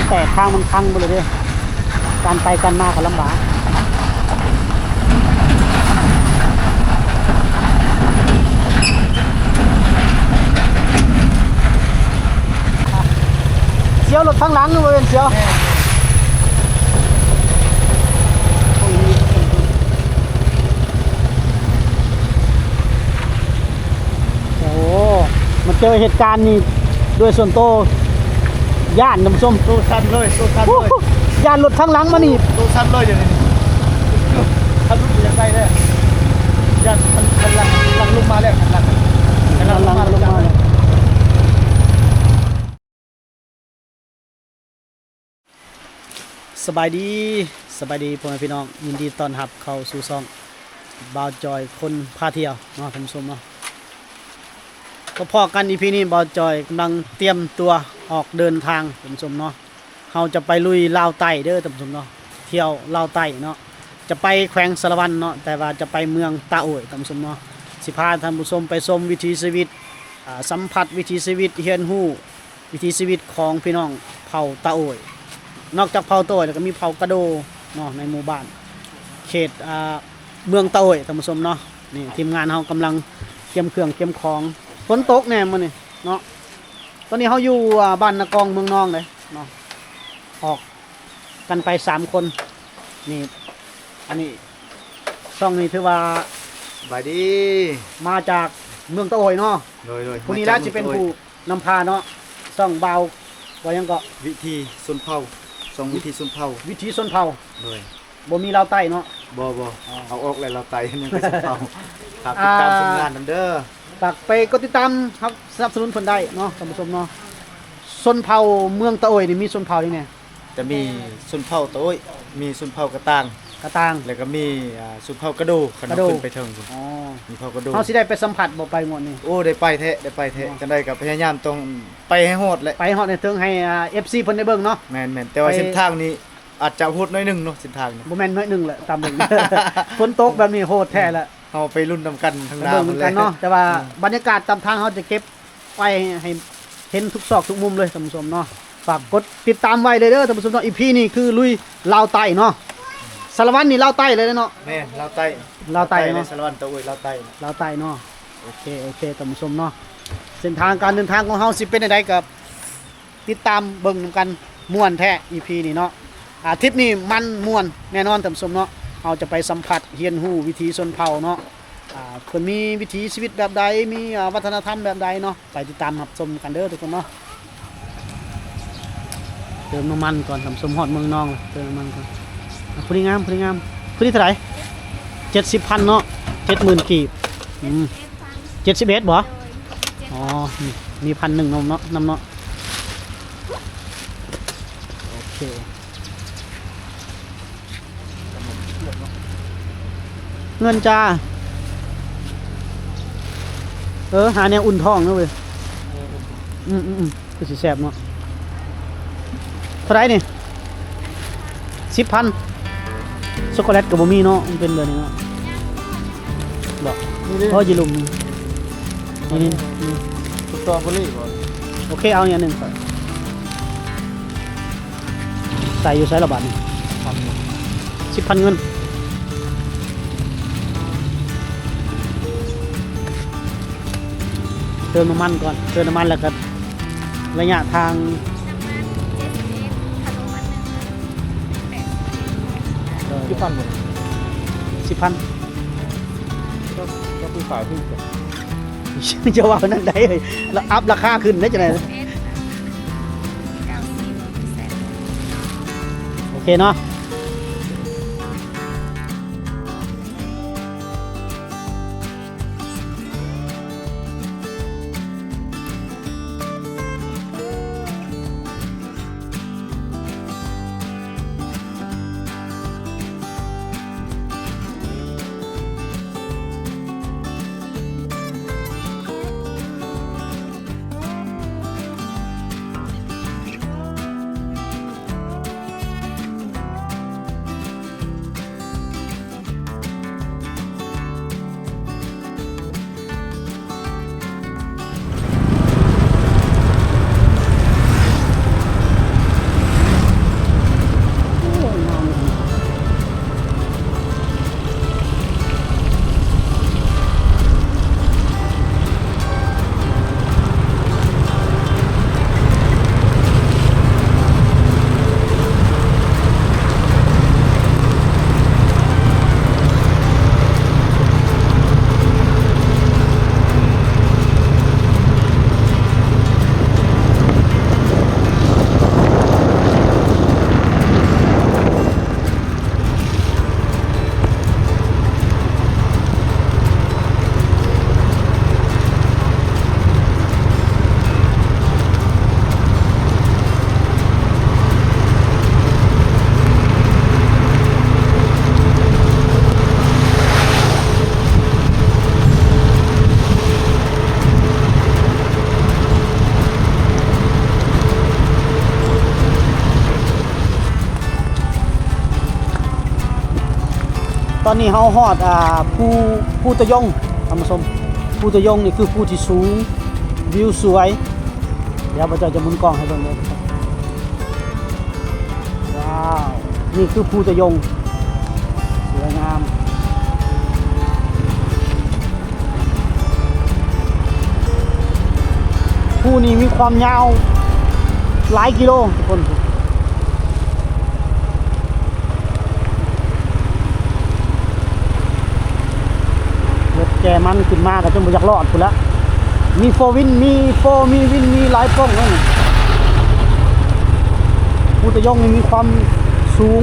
ແຕກ ທາງມັນພັງເບິດເລີຍເດ້ ການໄປການມາກໍລຳບາກ. ສຽວລົດທາງຫຼັງ ບໍ່ແມ່ນສຽວ. ໂອ້ ມາເຈີເຫດການນີ້ດ້ວຍສ່ວນໂຕ ຢ້ານທ່ານຜູ້ຊົມ ໂຕສັ່ນເລີຍ ໂຕສັ່ນເລີຍ ຢ້ານລົດທາງຫຼັງມານີ້ ໂຕສັ່ນເລີຍດຽວນີ້ ຄັນຫຼຸດບໍ່ຢາກໄດ້ເດ້ ຢ້ານຄັນຫຼັງ ຫຼັງລົງມາແລ້ວ ຄັນຫຼັງ ຄັນຫຼັງລົງມາແລ້ວ. ສະບາຍດີ ສະບາຍດີພໍ່ແມ່ພີ່ນ້ອງ ຍິນດີຕ້ອນຮັບເຂົ້າສູ່ຊ່ອງບ່າວຈອຍຄົນພາທ່ຽວເນາະທ່ານຜູ້ຊົມເນາະ. ພໍ້ກັນອີພີນີ້ ບ່າວຈອຍກຳລັງຕຽມຕົວອອກເດີນທາງທ່ານຜູ້ຊົມເນາະ. ເຮົາຈະໄປລຸຍລາວໃຕ້ເດີທ່ານຜູ້ຊົມເນາະ ທ່ຽວລາວໃຕ້ເນາະ ຈະໄປແຂວງສາລະວັນເນາະ ແຕ່ວ່າຈະໄປເມືອງຕາໂອ້ຍທ່ານຜູ້ຊົມເນາະ. ຊິພາທ່ານຜູ້ຊົມໄປຊົມວິຖີຊີວິດ ອາ ສຳຜັດວິຖີຊີວິດ ຮຽນຮູ້ ວິຖີຊີວິດຂອງພີ່ນ້ອງເຜົ່າຕາໂອ້ຍ. ນອກຈາກເຜົ່າຕາໂອ້ຍແລ້ວ ກໍມີເຜົ່າກະໂດເນາະ ໃນໝູ່ບ້ານເຂດ ອາ ເມືອງຕາໂອ້ຍທ່ານຜູ້ຊົມເນາະ. ນີ້ທີມງານເຮົາກຳລັງກຽມເຄື່ອງກຽມຂອງ ຝົນຕົກແດ່ມື້ນີ້ເນາະ. ຕອນນີ້ເຮົາຢູ່ ອາ ບ້ານນາກອງເມືອງນອງເດ້ເນາະ ອອກກັນໄປສາມຄົນ. ນີ້ ອັນນີ້ ຊ່ອງນີ້ຖືວ່າ ສະບາຍດີ ມາຈາກເມືອງຕາໂອ້ຍເນາະ. ໂດຍໆ ຜູ້ນີ້ລະຊິເປັນຜູ້ນຳພາເນາະ ຊ່ອງບ່າວ ວ່າຫຍັງເກາະ ວິຖີຊົນເຜົ່າ ຊ່ອງວິຖີຊົນເຜົ່າ ວິຖີຊົນເຜົ່າ ໂດຍ ບໍ່ມີລາວໃຕ້ເນາະ. ບໍ່ ບໍ່ ອໍ ເອົາອອກແລ້ວລາວໃຕ້ ຍັງແຕ່ຊົນເຜົ່າ. ຝາກຕິດຕາມ ອ່າ ຜົນງານນຳເດີ ຝາກໄປກົດຕິດຕາມ ຮັບສະໜັບສະໜູນເພິ່ນໄດ້ເນາະທ່ານຜູ້ຊົມເນາະ. ຊົນເຜົ່າເມືອງຕາໂອ້ຍນີ້ມີຊົນເຜົ່າຫຍັງແດ່? ຈະມີຊົນເຜົ່າຕາໂອ້ຍ ມີຊົນເຜົ່າກະຕ່າງ ກະຕ່າງ ແລ້ວກໍມີ ອ່າ ຊົນເຜົ່າກະໂດ ຄັນເຮົາຂຶ້ນໄປເທິງພຸ້ນ. ອໍ ມີເຜົ່າກະໂດ ເຮົາຊິໄດ້ໄປສຳຜັດບໍ່ ໄປງວດນີ້? ໂອ້ ໄດ້ໄປແທ້ ໄດ້ໄປແທ້. ຈັ່ງໃດກໍພະຍາຍາມຕ້ອງໄປໃຫ້ຮອດແຫຼະ ໄປຮອດໃຫ້ເຖິງ ໃຫ້ ອ່າ ເອັຟຊີ ເພິ່ນໄດ້ເບິ່ງເນາະ. ແມ່ນໆ ແຕ່ວ່າເສັ້ນທາງນີ້ອາດຈະໂຫດໜ້ອຍໜຶ່ງເນາະ ເສັ້ນທາງນີ້. ບໍ່ແມ່ນໜ້ອຍໜຶ່ງແຫຼະ ຕາມເບິ່ງ ຝົນຕົກແບບນີ້ໂຫດແທ້ແຫຼະ. ເຮົາໄປລຸ້ນນຳກັນທາງໜ້າພຸ້ນແຫຼະເນາະ. ແຕ່ວ່າບັນຍາກາດຕາມທາງເຮົາຈະເກັບ ໄວ້ໃຫ້ເຫັນທຸກຊອກທຸກມຸມເລີຍທ່ານຜູ້ຊົມເນາະ. ຝາກກົດຕິດຕາມໄວ້ເລີຍເດີທ່ານຜູ້ຊົມເນາະ. ອີພີນີ້ຄືລຸຍລາວໃຕ້ເນາະ ສາລະວັນນີ້ລາວໃຕ້ເລີຍເນາະ. ແມ່ນ ລາວໃຕ້ ລາວໃຕ້ເນາະ ສາລະວັນຕາໂອ້ຍ ລາວໃຕ້ ລາວໃຕ້ເນາະ. ໂອເຄ ໂອເຄ ທ່ານຜູ້ຊົມເນາະ ເສັ້ນທາງການເດີນທາງຂອງເຮົາຊິເປັນຈັ່ງໃດກໍຕິດຕາມເບິ່ງນຳກັນ. ມ່ວນແທ້ ອີພີນີ້ເນາະ ອາ ທຣິບນີ້ມັນມ່ວນແນ່ນອນທ່ານຜູ້ຊົມເນາະ. ເຮົາຈະໄປສຳຜັດຮຽນຮູ້ວິຖີຊົນເຜົ່າເນາະ ອາ ເພິ່ນມີວິຖີຊີວິດແບບໃດ ມີ ອາ ວັດທະນະທຳແບບໃດເນາະ. ໄປຕິດຕາມຮັບຊົມກັນເດີທຸກຄົນເນາະ. ເຕີມນ້ຳມັນກ່ອນທ່ານຜູ້ຊົມ ຮອດເມືອງນອງແລ້ວ ເຕີມນ້ຳມັນກ່ອນ. ອາ ຜູ້ນີ້ງາມ ຜູ້ນີ້ງາມ ຜູ້ນີ້ເທົ່າໃດ? ເຈັດສິບພັນເນາະ ເຈັດໝື່ນກີບ. ອືມ ເຈັດສິບເອັດບໍ່? ອໍ ມີ ມີພັນໜຶ່ງນຳເນາະ ນຳເນາະ. ໂອເຄ ເງິນຈ້າ ເອີ ຫາແນວອຸ່ນທ້ອງເນາະເວີຍ. ອືມໆໆ ຄືຊິແຊບເນາະ. ເທົ່າໃດນີ້? ສິບພັນ. ຊັອກໂກແລັດກໍບໍ່ມີເນາະ ມັນເປັນແບບນີ້ເນາະ. ບໍ່ ນີ້ເດ້ ໂອ້ ຢູ່ລຸ່ມນີ້ ນີ້ ນີ້ ນີ້ ສະຕໍເບີຣີ່ບໍ່? ໂອເຄ ເອົານີ້ອັນໜຶ່ງ ໃສ່ຢູ່ໃສລະບາດນີ້? ພັນໜຶ່ງ ສິບພັນເງິນ. ເຕີມນ້ຳມັນກ່ອນ ເຕີມນ້ຳມັນແລ້ວກໍໄລຍະທາງ ສິບພັນບໍ່? ສິບພັນ. ເຈົ້າ ເຈົ້າຄືຂາຍຖືກແທ້? ຈະເວົ້າແນວໃດເອີຍ ລະອັບລາຄາຂຶ້ນໄດ້ຈັ່ງໃດ? ໂອເຄເນາະ. ຕອນນີ້ເຮົາຮອດ ອ່າ ພູ ພູຕະຍົງ ທ່ານຜູ້ຊົມ. ພູຕະຍົງນີ້ຄືພູທີ່ສູງ ວິວສວຍ. ດຽວບ່າວຈອຍຈະໝູນກ້ອງໃຫ້ເບິ່ງເດີ. ວ້າວ ນີ້ຄືພູຕະຍົງ ສວຍງາມ. ພູນີ້ມີຄວາມຍາວຫຼາຍກິໂລທຸກຄົນ. ລົດແກ່ມັນຂຶ້ນມາກໍຈົນບໍ່ຢາກລອດພຸ້ນລະ. ມີໂຟວິນ ມີໂຟ ມີວິນ ມີຫຼາຍປ້ອງເລີຍ. ພູຕະຍົງນີ້ມີຄວາມສູງ.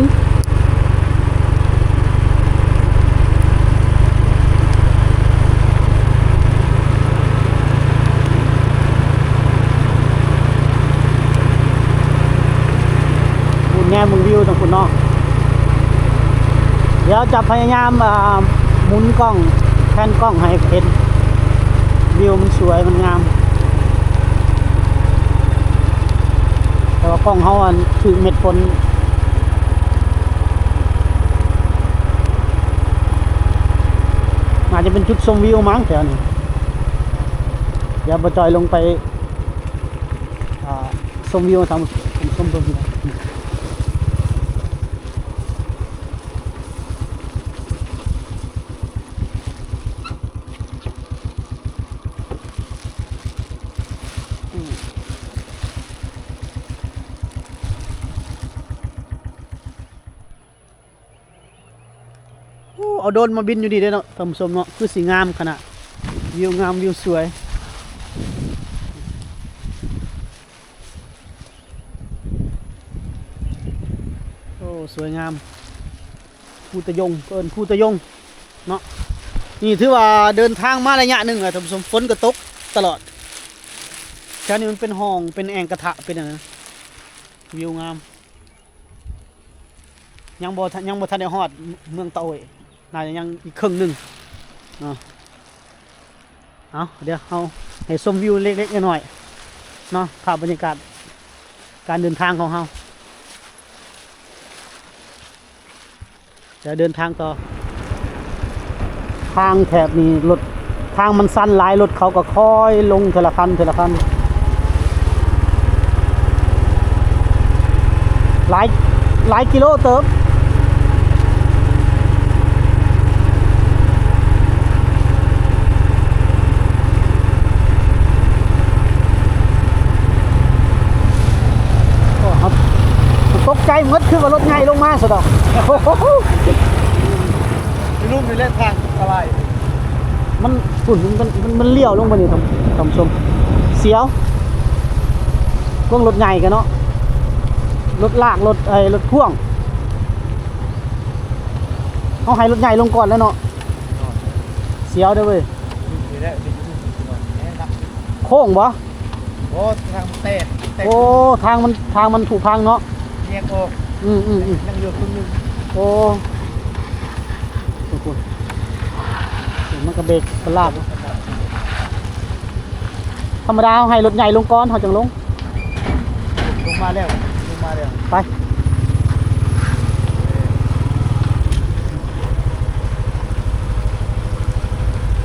ພຸ້ນ ແນມເບິ່ງວິວທາງພຸ້ນເນາະ. ດຽວຈະພະຍາຍາມ ອ່າ ໝູນກ້ອງ ແພນກ້ອງໃຫ້ເຫັນ ວິວມັນສວຍ ມັນງາມ. ແຕ່ວ່າກ້ອງເຮົາອັນຖືກເມັດຝົນ ໜ້າຈະເປັນຈຸດຊົມວິວມັ້ງແຖວນີ້. ດຽວບ່າວຈອຍລົງໄປ ອ່າ ຊົມວິວໃຫ້ທ່ານຜູ້ຊົມເບິ່ງ. ໂອ້ ເອົາໂດຣນມາບິນຢູ່ນີ້ເດ້ເນາະ ທ່ານຜູ້ຊົມເນາະ. ຄືຊິງາມຂະໜາດ ວິວງາມ ວິວສວຍ. ໂອ້ ສວຍງາມ. ພູຕະຍົງ ເອີ້ນພູຕະຍົງເນາະ. ນີ້ຖືວ່າເດີນທາງມາໄລຍະໜຶ່ງແລ້ວທ່ານຜູ້ຊົມ, ຝົນກໍຕົກຕະຫຼອດ. ແຖວນີ້ມັນເປັນຮ່ອງ ເປັນແອ່ງກະທະ ເປັນຫຍັງນະ. ວິວງາມ. ຍັງບໍ່ທັນ ຍັງບໍ່ທັນໄດ້ຮອດເມືອງຕາໂອ້ຍ, ໜ້າຈະຍັງອີກເຄິ່ງໜຶ່ງເນາະ. ເອົາ ດຽວເຮົາໃຫ້ຊົມວິວເລັກໆນ້ອຍໆເນາະ, ພາບບັນຍາກາດການເດີນທາງຂອງເຮົາ. ດຽວເດີນທາງຕໍ່. ທາງແຖບນີ້ລົດ ທາງມັນຊັນຫຼາຍ, ລົດເຂົາກໍຄ່ອຍລົງເທື່ອລະຄັນ ເທື່ອລະຄັນ. ຫຼາຍ ຫຼາຍກິໂລເຕີບ. ໂອ້ ຕົກໃຈໝົດ, ຄືວ່າລົດໃຫຍ່ລົງມາຊະດອກ. ໂອ້ໂຫ ຢູ່ລຸ່ມນີ້ແຫຼະທາງອັນຕະລາຍ. ມັນ ພຸ້ນ ມັນ ມັນ ມັນລ້ຽວລົງໄປນີ້ ທ່ານ ທ່ານຜູ້ຊົມ, ສຽວ. ເບິ່ງລົດໃຫຍ່ກັນເນາະ, ລົດລາກ ລົດ ໄອ້ ລົດພ່ວງ. ເຮົາໃຫ້ລົດໃຫຍ່ລົງກ່ອນແລ້ວເນາະ. ສຽວເດ້ເວີຍ. ໂຄ້ງບໍ່? ໂອ້ ທາງແຕກ ແຕກ. ໂອ້ ທາງມັນ ທາງມັນຜຸພັງເນາະ, ແຍກອອກ. ອືມໆໆ ຍັງເຫຼືອເຄິ່ງໜຶ່ງ. ໂອ້ ໂອ້ໂຫ ມັນກະເບຣກປະຫຼາດ. ທຳມະດາເຮົາໃຫ້ລົດໃຫຍ່ລົງກ່ອນ ເຮົາຈັ່ງລົງ. ລົງມາແລ້ວ ລົງມາແລ້ວ. ໄປ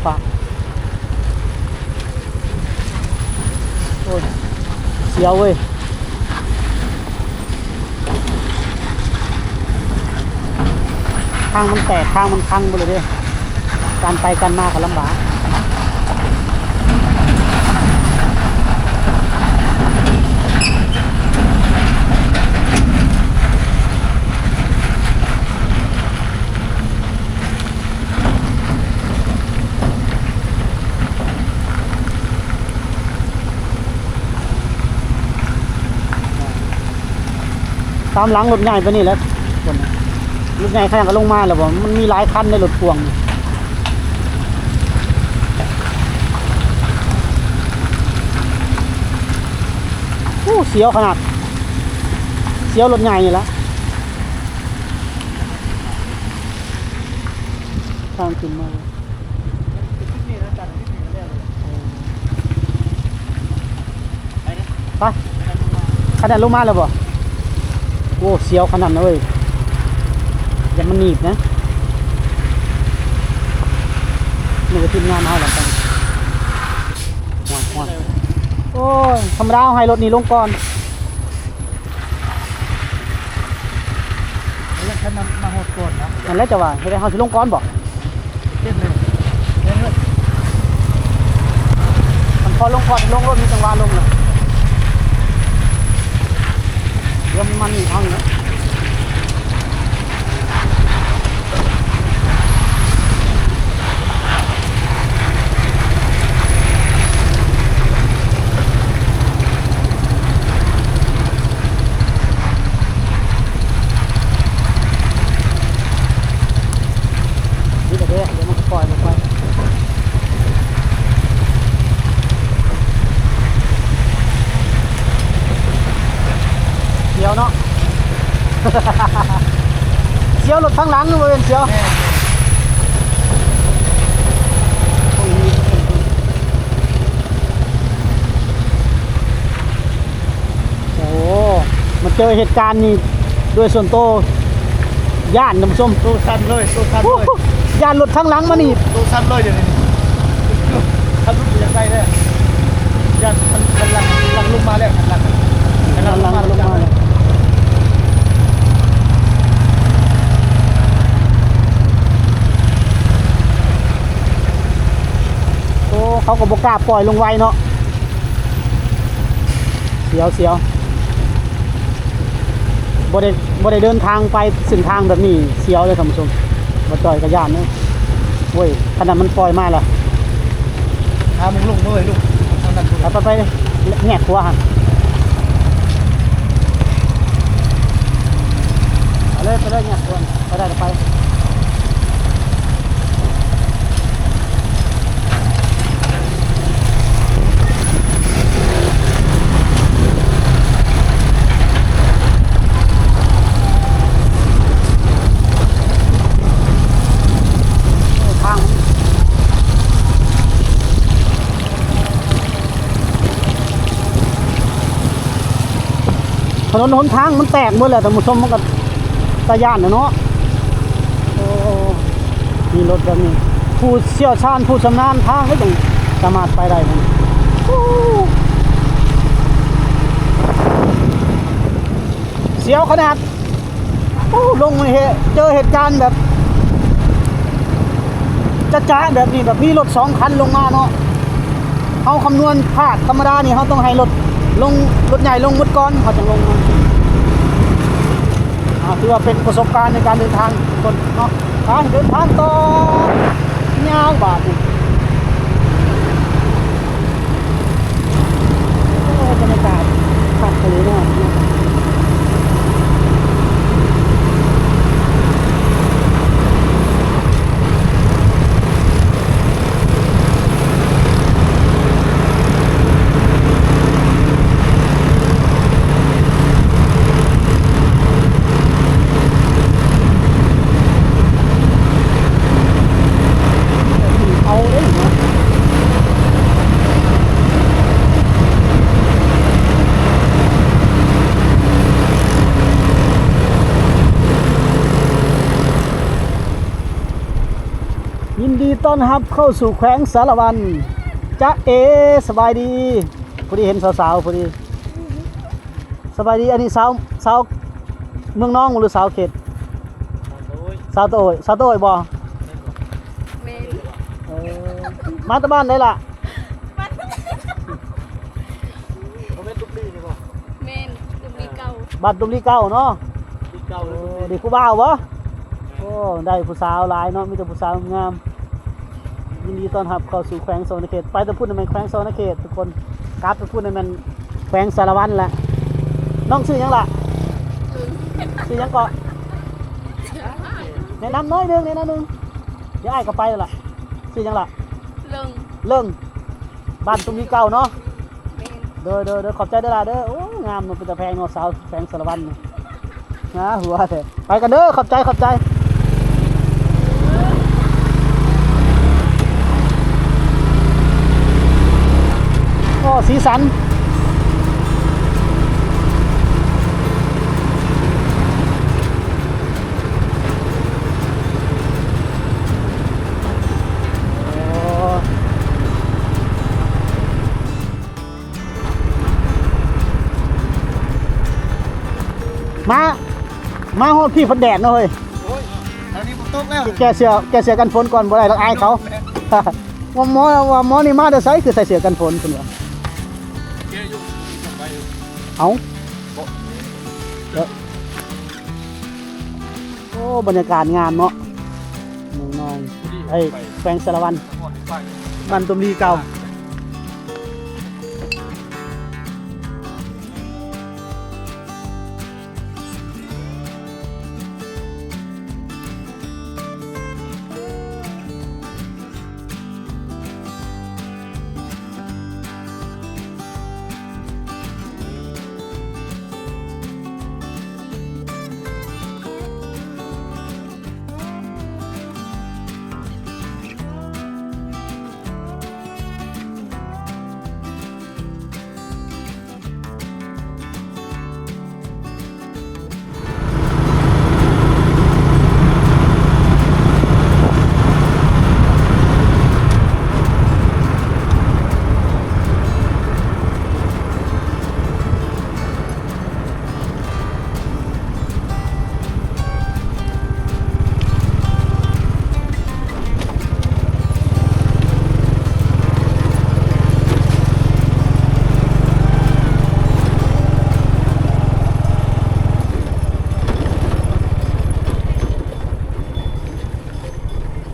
ປະ. ໂອ້ຍ ສຽວເວີຍ. ທາງມັນແຕກ ທາງມັນພັງເບິດເລີຍເດ້, ການໄປການມາກໍລຳບາກ. ຕາມຫຼັງລົດໃຫຍ່ໄປນີ້ແຫຼະ. ລົດໃຫຍ່ຂະຫຍັງກໍລົງມາແລ້ວບໍ່? ມັນມີຫຼາຍຄັນໃນລົດພ່ວງ. ໂອ້ ສຽວຂະໜາດ, ສຽວລົດໃຫຍ່ນີ້ລະ. ທາງຂຶ້ນມາ ໄປ ຂະໜາດລົງມາແລ້ວບໍ່? ໂອ້ ສຽວຂະໜາດນະເວີຍ, ຢ່າມັນໜີບນະ. ນີ້ກໍທີມງານເຮົາແຫຼະ ໂອ້ຍ ໂອ້ຍ ທຳມະດາເຮົາໃຫ້ລົດນີ້ລົງກ່ອນ ແລ້ວຄັນມາ ມາຮອດກ່ອນນະ ນັ້ນແຫຼະ ຈະວ່າເຮັດໃດ ເຮົາຊິລົງກ່ອນບໍ່? ເຕັມເລີຍ ເຕັມເລີຍ ມັນພໍລົງກ່ອນ ລົງລົດມີຈັງຫວະລົງລະ ດຽວມັນ ມັນອີກທາງໜຶ່ງ. ນີ້ແຫຼະເດ້ ດຽວມັນກໍປ່ອຍລົງໄປ ສຽວເນາະ ສຽວລົດທາງຫຼັງ ບໍ່ແມ່ນສຽວ ແມ່ນ ໂອ້ ມາເຈີເຫດການນີ້ໂດຍສ່ວນໂຕ ຢ້ານທ່ານຜູ້ຊົມ ໂຕສັ່ນເລີຍ ໂຕສັ່ນເລີຍ ຢ້ານລົດທາງຫຼັງມານີ້ ໂຕສັ່ນເລີຍດຽວນີ້ ຄັນຫຼຸດບໍ່ຢາກໄດ້ເດ້ ຢ້ານມັນ ມັນຫຼັກ ຫຼັກລົງມາແລ້ວ ຫຼັກ ຫຼັກລົງມາແລ້ວ ໂອ້ ເຂົາກໍບໍ່ກ້າປ່ອຍລົງໄວເນາະ. ສຽວ ສຽວ ບໍ່ໄດ້ ບໍ່ໄດ້ເດີນທາງໄປເສັ້ນທາງແບບນີ້ ສຽວເດ້ທ່ານຜູ້ຊົມ ບໍ່ຈ່ອຍກໍຢ້ານເດ້ ໂອ້ຍ ຂະໜາດມັນປ່ອຍມາລະ ຫາໝ່ອງລົງເລີຍລູກ ທາງນັ້ນ ໄປ ໄປ ໄປ ແງກຂົວຫັ້ນ ໄປເລີຍ ໄປເລີຍ ແງກຂົວ ໄປໄດ້ກໍໄປ. ຖະໜົນຫົນທາງມັນແຕກໝົດແລ້ວທ່ານຜູ້ຊົມ ມັນກໍຕາຢ້ານແຫຼະເນາະ. ໂອ້ ມີລົດແບບນີ້ ຜູ້ຊ່ຽວຊານ ຜູ້ຊຳນານທາງເດ້ ຈຶ່ງສາມາດໄປໄດ້. ໂອ້ ສຽວຂະໜາດ. ໂອ້ ລົງເຫ ເຈີເຫດການແບບຈະໆ ແບບນີ້ ແບບມີລົດສອງຄັນລົງມາເນາະ ເຮົາຄຳນວນພາດ ທຳມະດານີ້ເຮົາຕ້ອງໃຫ້ລົດລົງ ລົດໃຫຍ່ລົງໝົດກ່ອນ ເຮົາຈຶ່ງລົງມາ. ອ່າ ຖືວ່າເປັນປະສົບການໃນການເດີນທາງທຸກຄົນເນາະ. ໄປເດີນທາງຕໍ່ ຍາວບາດນີ້. ໂອ້ ບັນຍາກາດຄັກອີ່ຫຼີເນາະ. ເອົາເດ້ເນາະ. ຍິນດີຕ້ອນຮັບເຂົ້າສູ່ແຂວງສາລະວັນ. ຈະເອ ສະບາຍດີ. ພໍດີເຫັນສາວໆ ພໍດີ. ສະບາຍດີ ອັນນີ້ສາວ ສາວເມືອງນອງ ຫຼືສາວເຂດ? ສາວຕະໂອ້ຍ ສາວຕະໂອ້ຍບໍ່? ແມ່ນ ເອີ ມາແຕ່ບ້ານໃດລະ? ບໍ່ແມ່ນຕຸມລີນີ້ບໍ່? ແມ່ນ ຕຸມລີເກົ່າ ບ້ານຕຸມລີເກົ່າເນາະ. ໂອ້ ໄດ້ຜູ້ບ່າວບໍ່? ໂອ້ ໄດ້ຜູ້ສາວຫຼາຍເນາະ ມີແຕ່ຜູ້ສາວງາມ. ຍິນດີຕ້ອນຮັບເຂົ້າສູ່ແຂວງສະຫວັນນະເຂດ. ໄປແຕ່ພຸ້ນນະແມ່ນແຂວງສະຫວັນນະເຂດທຸກຄົນ ກັບໄປພຸ້ນນະແມ່ນແຂວງສາລະວັນແຫຼະ. ນ້ອງຊື່ຫຍັງລະ? ຊື່ຫຍັງເກາະ? ແນະນຳໜ້ອຍໜຶ່ງ ແນະນຳໜຶ່ງ ດຽວອ້າຍກໍໄປແລ້ວລະ. ຊື່ຫຍັງລະ? ເລິ່ງ ເລິ່ງ ບ້ານຕຸມລີເກົ່າເນາະ. ແມ່ນ ໂດຍ ໂດຍ ໂດຍ ຂອບໃຈເດີຫຼາຍເດີ. ໂອ້ຍ ງາມເນາະ ເປັນຕາແພງເນາະ ສາວແຂວງສາລະວັນນີ້. ໜ້າຫົວແທ້. ໄປກັນເດີ ຂອບໃຈ ຂອບໃຈ. ໂອ້ ສີສັນ. ໂອ້ ມາ ມາຮອດພີ້ພັດແດດເນາະເຮີ້ຍ. ໂອ້ຍ ແຖວນີ້ຝົນຕົກແລ້ວ. ແກ້ເສື້ອ ແກ້ເສື້ອກັນຝົນກ່ອນ ບໍ່ໄດ້ດອກ ອາຍເຂົາ. ວ່າໝໍ ວ່າໝໍນີ້ມາແຕ່ໃສ ຄືໃສ່ເສື້ອກັນຝົນເພິ່ນວ່າ. ເອີ ເອົ້າ ໂອ້ ບັນຍາກາດງາມເນາະ ເມືອງນອຍ ເອີຍ ແຂວງສາລະວັນ ບ້ານຕຸມລີເກົ່າ.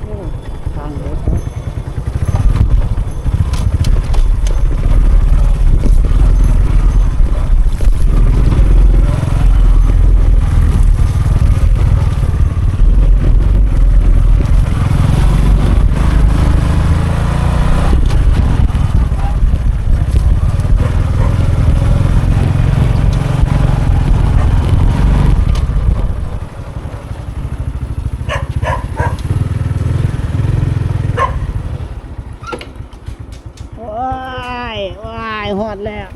ໂອ້ ທາງລົດເນາະ. ວ້າຍ ວ້າຍ ຮອດແລ້ວ.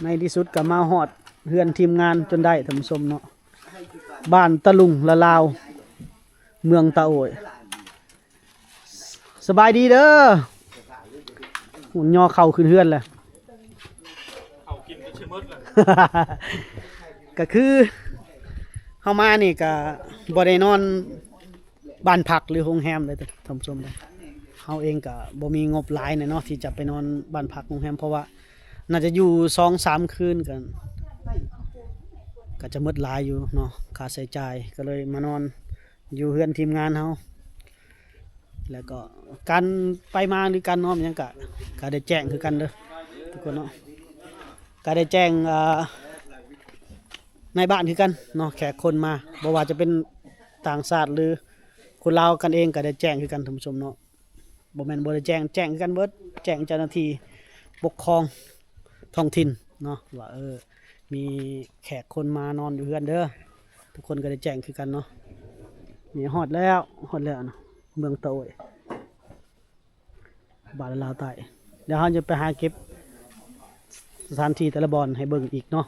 ໃນທີ່ສຸດກໍມາຮອດເຮືອນທີມງານຈົນໄດ້ ທ່ານຜູ້ຊົມເນາະ. ບ້ານຕະລຸງລະລາວ ເມືອງຕາໂອ້ຍ. ສະບາຍດີເດີ. ຫຸ່ນຍໍເຂົ້າຂຶ້ນເຮືອນແລ້ວ ເຂົ້າກິນຈົນຊິໝົດແລ້ວ. ກະຄືເຮົາມານີ້ກະບໍ່ໄດ້ນອນບ້ານພັກ ຫຼື ໂຮງແຮມເລີຍ ທ່ານຜູ້ຊົມເດີ. ເຮົາເອງກະບໍ່ມີງົບຫຼາຍແນ່ເນາະ ທີ່ຈະໄປນອນບ້ານພັກໂຮງແຮມ ເພາະວ່າໜ້າຈະຢູ່ສອງສາມຄືນ ກະ ກະຈະໝົດຫຼາຍຢູ່ເນາະ ຄ່າໃຊ້ຈ່າຍ ກະເລີຍມານອນ ຢູ່ເຮືອນທີມງານເຮົາ. ແລ້ວກໍການໄປມາ ຫຼື ການນອນຫຍັງກະ ກະໄດ້ແຈ້ງຄືກັນເດີທຸກຄົນເນາະ. ກະໄດ້ແຈ້ງ ອ່າ ນາຍບ້ານຄືກັນເນາະ ແຂກຄົນມາ ບໍ່ວ່າຈະເປັນຕ່າງຊາດ ຫຼື ຄົນລາວກັນເອງ ກະໄດ້ແຈ້ງຄືກັນ ທ່ານຜູ້ຊົມເນາະ. ບໍ່ແມ່ນບໍ່ໄດ້ແຈ້ງ ແຈ້ງຄືກັນເບິດ ແຈ້ງເຈົ້າໜ້າທີ່ປົກຄອງທ້ອງຖິ່ນເນາະ ວ່າ ເອີ ມີແຂກຄົນມານອນຢູ່ເຮືອນເດີ ທຸກຄົນກໍໄດ້ແຈ້ງຄືກັນເນາະ. ນີ້ຮອດແລ້ວ ຮອດແລ້ວເນາະ ເມືອງຕາໂອ້ຍ ບ້ານລາວໃຕ້. ດຽວເຮົາຈະໄປຫາເກັບສະຖານທີ່ແຕ່ລະບ່ອນໃຫ້ເບິ່ງອີກເນາະ.